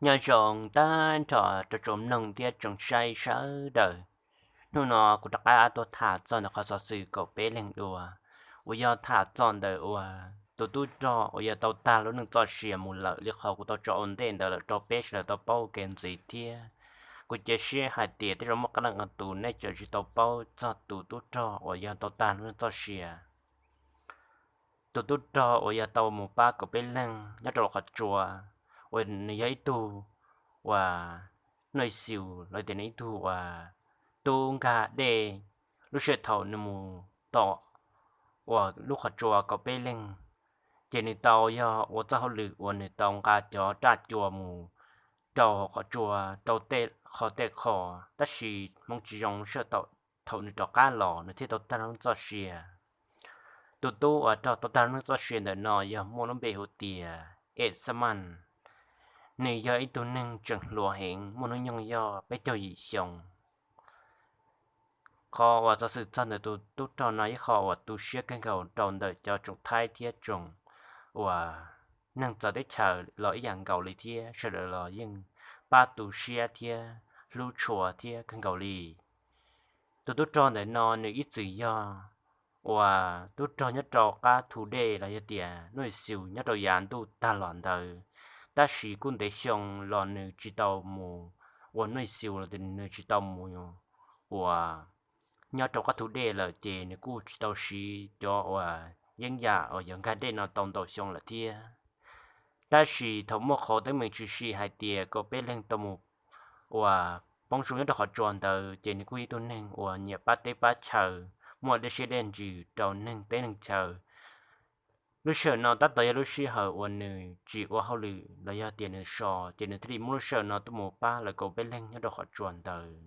Nyob zoo tag nrho rau tsoom mloog thiab tsoom saib sawv daws. Hnub no kuv rov qab tuaj tham txog ntawm qhov xov xwm kaum peb leeg dua, uas yog tham txog ntawm uas tus tub rog uas yog tau tag lub neej txoj sia mus lawm li qhov kuv tau tso ua ntej ntawd lawm rau peb sawv daws tau paub kev ntxiv thiab. Kuv cia siab hais tias tej zaum muaj qee leej qee tus nej tseem tsis tau paub txog tus tub rog uas yog tau tag lub neej txoj sia. Tus tub rog uas yog tau mus pab kaum peb leeg nyob rau qhov tsua, uas nws yog ib tug uas nuj xiu los tias nws ib tug uas tub nkag dej. Lub sij hawm thaum nws mus tom uas lub qhov tsua kaum peb leeg, ces nws tau yog ua txoj hauj lwm uas nws tau nqa cov raj cua mus rau qhov tsua rau tej qho tej qho, tab sis hmoov tsis zoo, sij hawm thaum nws rov qab los nws thiaj tau tag lub neej txoj sia. Tus tub uas rog tau tag lub neej txoj sia ntawm no yog muaj lub npe hu tias Ej Xab Maj. Nws yog ib tug neeg tseem hluas heev, muaj hnub nyoog yog peb caug yim xyoo. Qhov uas xov xwm txog ntawm tus tub rog no ib qho uas tu siab kawg nkaus rau ntawm cov tsoom Thaib thiab tsoom uas neeg txawv teb chaws los ib yam nkaus li thiab, sawv daws los yeej pab tu siab thiab hlub tshua thiab kawg nkaus li. Tus tub rog ntawm no nws ib txwm yog uas tub rog nyob rau qab thu dej los yog tias nuj xiu nyob rau yav ntuj tag los ntawd, tab sis kuj ntev xyoo los nws tsis tau mus ua nuj xiu los nws tsis tau mus uas nyob rau qab thu dej lawm ces nws kuj tsis tau siv cov uas yeeb yam uas yog nkag dej no tau ntau xyoo lawm thiab. Tab sis thaum muaj qhov teeb meem tshwm sim hais tias kaum peb leeg tau mus uas poob zoo nyob rau qhov tsua ntawd ces nws kuj yog ib tug neeg uas nyiam pab teb pab chaw, muaj dej siab dej ntsws rau neeg teb neeg chaw. Lub sij hawm no tab tom yog lub sij hawm uas nws tsis ua hauj lwm los yog tias nws so, ces nws thiaj li muab lub sij hawm no tuaj mus pab lawv kaum peb leeg nyob rau qhov tsua ntawd.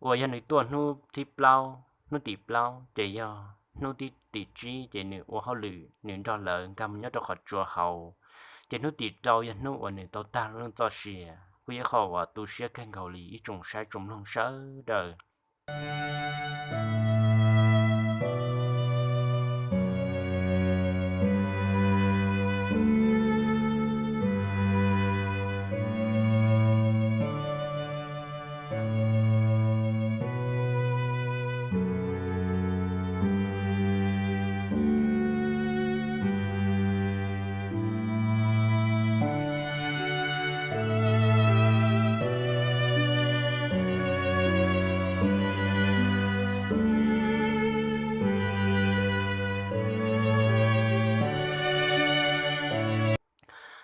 Uas yog nws tuaj hnub thib plaub, hnub tim plaub ces yog hnub thib tim tsib ces nws ua hauj lwm nws nrog lawv nkag mus nyob rau qhov tsua hauv, ces hnub tim rau yog hnub uas nws tau tag lub neej txoj sia. Kuj yog qhov uas tu siab kawg nkaus li ib tsoom saib tsoom mloog sawv daws.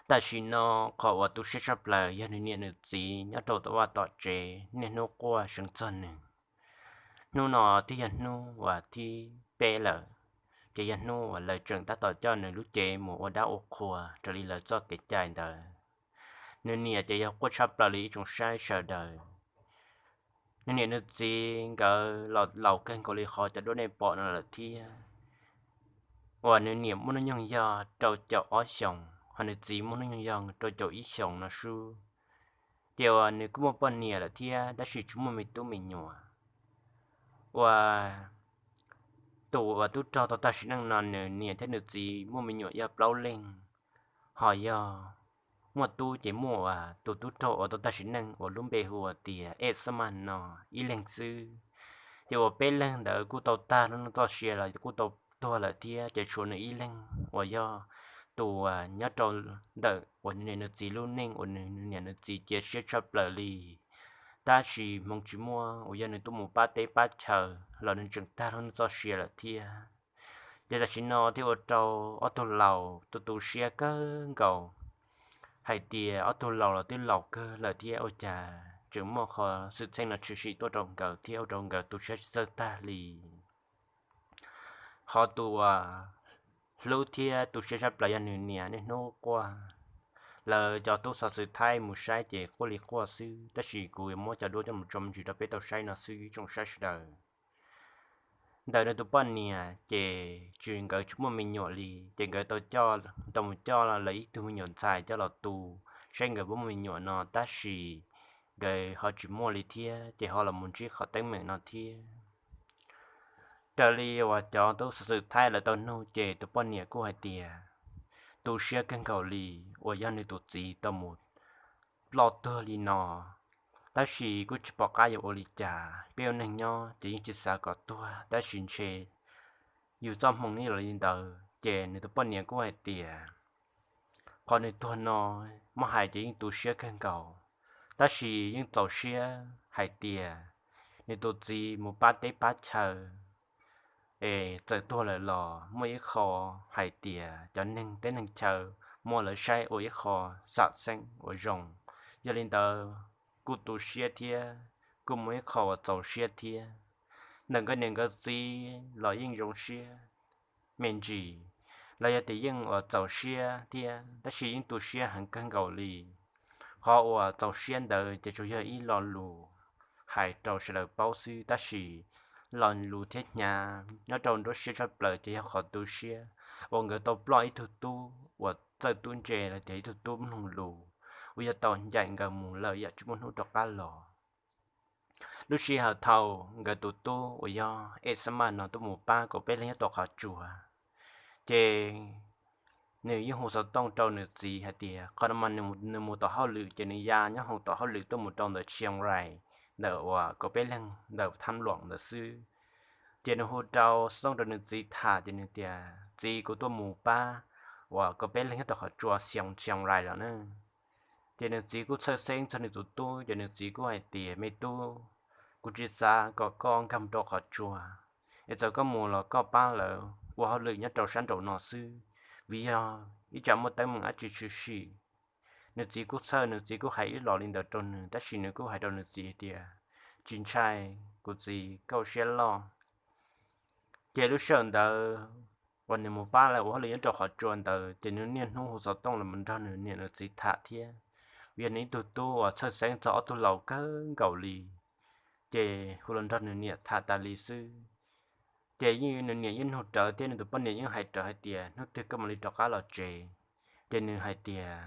Tam sim no qhov uas tu siab tshaj plaws yog nws niam nws txiv nyob rau tom vaj tom tsev niaj hnub quaj seev txog nws. Hnub no twb yog hnub uas thib peb lawm, ces yog hnub uas lawv tseem tab tom coj nws lub cev mus ua dab ua qhua raws li lawv txoj kev cai ntawd. Nws niam ces yog quaj tshaj plaws li ib tsoom saib sawv daws. Nws niam nws txiv nkawd los laus kawg nkaus li qhov cov duab nej pom no lawm thiab. Uas nws niam muaj hnub nyoog yog rau caum ob xyoos, ho nws txiv muaj hnub nyoog yog rau caum ib xyoos no xwb. Ces uas nws kuj muaj poj niam lawm thiab tab sis tsis muaj me tub me nyuam. Uas tus uas tub rog tau tag sim neej no nws niam thiab nws txiv muaj me nyuam yog plaub leeg, ho yog muaj tub ces muaj uas tus tub rog uas tau tag sim neej uas lub npe hu ua tias Ej Xab Maj no ib leeg xwb. Ces uas peb leeg ntawd kuj tau tag lub neej txoj sia los kuj tau tuag lawm thiab, ces tshuav nws ib leeg uas yog tus uas nyob rau ntawm uas nws niam nws txiv lub neej uas nws niam nws txiv cia siab tshaj plaws li. Tab sis hmoov tsis muaj uas yog nws tuaj mus pab teb pab chaw los nws tseem tag lub neej txoj sia lawm thiab. Ces tam sim no thiaj ua rau ob tug laus tu tu siab kawg nkaus hais tias ob tug laus los twb laus kawg lawm thiab ua cas tseem muaj qhov xwm txheej no tshwm sim tuaj rau nkawd thiab ua rau nkawd tu siab tsis txawj tag li. Qhov tus uas hlub thiab tu siab tshaj plaws yog nws niam niaj hnub quaj. Lawv cov tub xov xwm Thaib mus saib ces quaj li quaj xwb, tab sis kuv yuav muab cov duab coj mus tso me ntsis rau peb tau saib no xwb ib tsoom saib sawv daws. Ntawm nws tus poj niam ces tsis, nkawd tsis muaj me nyuam li, ces nkawd tau coj, tau mus coj lawv ib tug me nyuam ntxhais coj los tu saib nkawd puas muaj me nyuam no, tab sis nkawd ho tsis muaj li thiab, ces ho los mus ntsib qhov teeb meem no thiab. Raws li uas cov tub xov xwm Thaib lawv tau nug ces tus poj niam kuj hais tias tu siab kawg nkaus li uas yog nws tus txiv tau mus ploj tuag li no. Tab sis kuj tsis pom qab yuav ua li cas, peb ua neeg nyob ces yeej tsis xav kom tuag, tab sis ntshe yus txoj hmoo nyob los li ntawd. Ces nws tus poj niam kuj hais tias qhov nws tuag no muab hais ces yeej tu siab kawg nkaus, tab sis yeej txaus siab hais tias nws tus txiv mus pab teb pab chaw es txawm tuag lawm los muaj ib qho hais tias cov neeg teb neeg chaw muab lawv saib ua ib qho xam xeeb uas zoo. Yog li ntawd kuj tu siab thiab kuj muaj ib qho uas txaus siab thiab. Ntawm nkawd niam nkawd txiv los yeej zoo siab me ntsis, los yog tias yeej uas txaus siab thiab, tab sis yeej tu siab heev kawg nkaus li. Qhov uas txaus siab ntawd ces tsuas yog ib lo lus hais rau sawv daws paub xwb, tab sis lo lus thiab hnyav nyob rau nruab siab tshaj plaws ces yog qhov tu siab uas nkawd tau ploj ib tug tub uas txawj tub ntse los tias ib tug tub mloog lus uas yog tau ncaim nkawd mus lawm yam tsis muaj hnub rov qab los. Lub sij hawm thaum nkawd tus tub uas yog Ev Xab Maj no tuaj mus pab Kaum Peb Leeg nyob tom qhov tsua, ces nws yeej hu xov tooj rau nws txiv hais tias qhov no mas nws mus tom hauj lwm ces nws ya nyob hauv tom hauj lwm tuaj mus rau ntawm Chiang Rai, ntawm uas Kaum Peb Leeg ntawm Tham Luam ntawd xwb. Ces nws hu rau xov tooj rau nws txiv tham ces nws tias, Txiv, kuv tuaj mus pab uas Kaum Peb Leeg nyob rau qhov tsua Chiang Rai lawm na. Ces nws txiv kuj txhawj xeeb txog nws tus tub, ces nws txiv kuj hais tias, Me tub, kuv tsis xav kom koj nkag mus rau qhov tsua, es txawm koj mus los koj pab lawv ua hauj lwm nyob rau sab nraum no xwb, vim yog ib tsam muaj teeb meem dab tsi tshwm sim. Nws txiv kuj txhawj, nws txiv kuj hais ib los li ntawd rau nws, tab sis nws kuj hais rau nws txiv hais tias, Tsis ntshai, kuv txiv, koj ua siab loj. Ces lub sij hawm ntawd uas nws mus pab lawv ua hauj lwm nyob rau qhov tsua ntawd, ces nws niaj hnub hu xov tooj los nrog nws niam nws txiv tham thiab, vim yog nws ib tug tub uas txhawj xeeb txog ob tug laus kawg nkaus li. Ces hu los nrog nws niam tham tas li xwb, ces yeej nws niam yeej nug rawv thiab nws tus poj niam yeej hais rawv hais tias, Hnub twg koj mam li rov qab los tsev? Ces nws hais tias,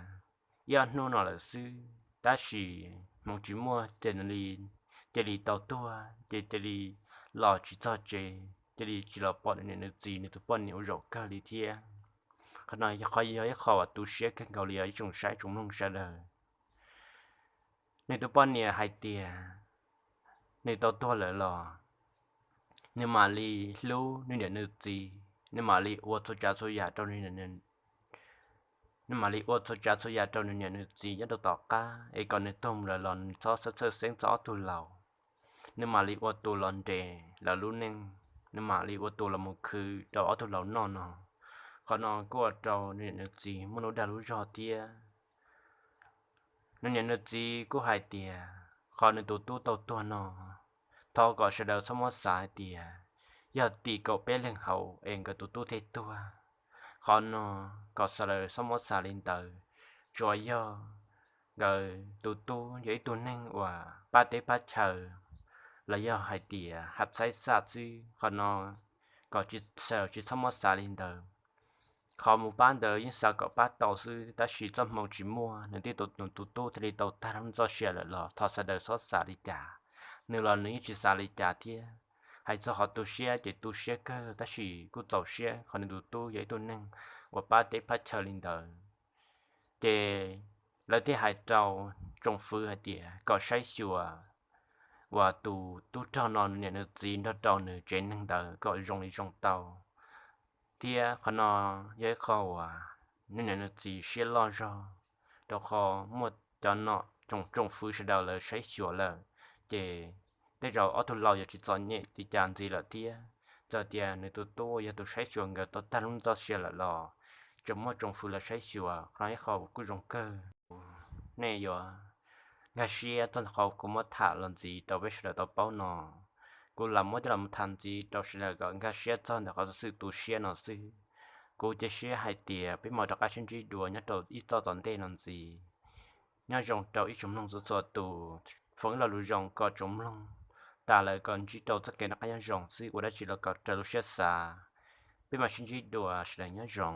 Ib ob hnub no lawm xwb, tab sis hmoov tsis muaj ces nws li cia li tau tuag, ces cia li los tsis txog tsev, cia li tsis los pom nws niam nws txiv nws tus poj niam ua zaum kawg li thiab. Qhov no yog qhov, yog ib qho uas tu siab kawg nkaus li os ib tsoom saib tsoom mloog sawv daws. Nws tus poj niam hais tias nws tau tuag lawm los nws mam li hlub nws niam nws txiv, nws mam li ua txhua tsav txhua yam rau nws niam nws mam li ua txhua tsav txhua yam rau nws niam nws txiv nyob rau tom qab, es kom nws tuag mus lawm los nws txhob txhawj xeeb txog ob tug laus. Nws mam li ua tus los nres lawv lub neej, nws mam li ua tus los mus khwv rau ob tug laus noj no. Qhov no kuj ua rau nws niam nws txiv muaj lub dag lub zog thiab. Nws niam nws txiv kuj hais tias qhov nws tus tub tau tuag no, thov kom sawv daws txhob muab xav hais tias yog tim Kaum Peb Leeg hauv es nkawd tus tub thiaj tuag. Qhov no kom sawv daws txhob muab xav li ntawd, tsuas yog nkawd tus tub yog ib tug neeg uas pab teb pab chaw los yog hais tias hab xaib xaj xwb. Qhov no kom sawv daws tsis txhob muab xav li ntawd. Qhov mus pab ntawd yeej xav kom pab tau xwb, tab sis txoj hmoo tsis muaj, nws thiaj, nws tus tub thiaj li tau tag lub neej txoj sia lawm los thov sawv daws txhob xav li cas. Nws los nws yeej tsis xav li cas thiab. Hais txog qhov tu siab ces tu siab kawg, tab sis kuj txaus siab qhov nws tus tub yog ib tug neeg uas pab teb pab chaw li ntawd. Ces lawv thiaj hais rau tsoom fwv hais tias kom saib xyuas uas tus tub rog no nws niam nws txiv nrog rau nws tsev neeg ntawd kom zoo li zoo tau. Thiab qhov no yog ib qho uas nws niam nws txiv siab loj zog, rau qhov muaj cov nom tsoom, tsoom fwv sawv daws lawv saib xyuas lawm, ces tej zaum ob tug laus yuav tsis txom nyem li cas ntxiv lawm thiab. Txawm tias nws tus tub yog tus saib xyuas nkawd tau tag lub neej txoj sia lawm los tseem muaj tsoom fwv lawv saib xyuas, qhov no ib qho uas kuj zoo kawg. Nej yuav nkag siab txog ntawm qhov kuv muab tham los ntxiv rau peb sawv daws tau paub no. Kuv lam muab coj los tham ntxiv rau sawv daws kom nkag siab txog ntawm qhov xov xwm tu siab no xwb. Kuv cia siab hais tias peb mam rov qab sib ntsib dua nyob rau ib txoj tom ntej no ntxiv. Nyob zoo rau ib tsoom mloog txhua txhua tus, foom ib lo lus zoo kom tsoom mloog tas lawm kom ntsib rau txoj kev noj qab nyob zoo xwb, ua dab tsi los kom raws lub siab xav. Peb mam sib ntsib dua, sawv daws nyob zoo.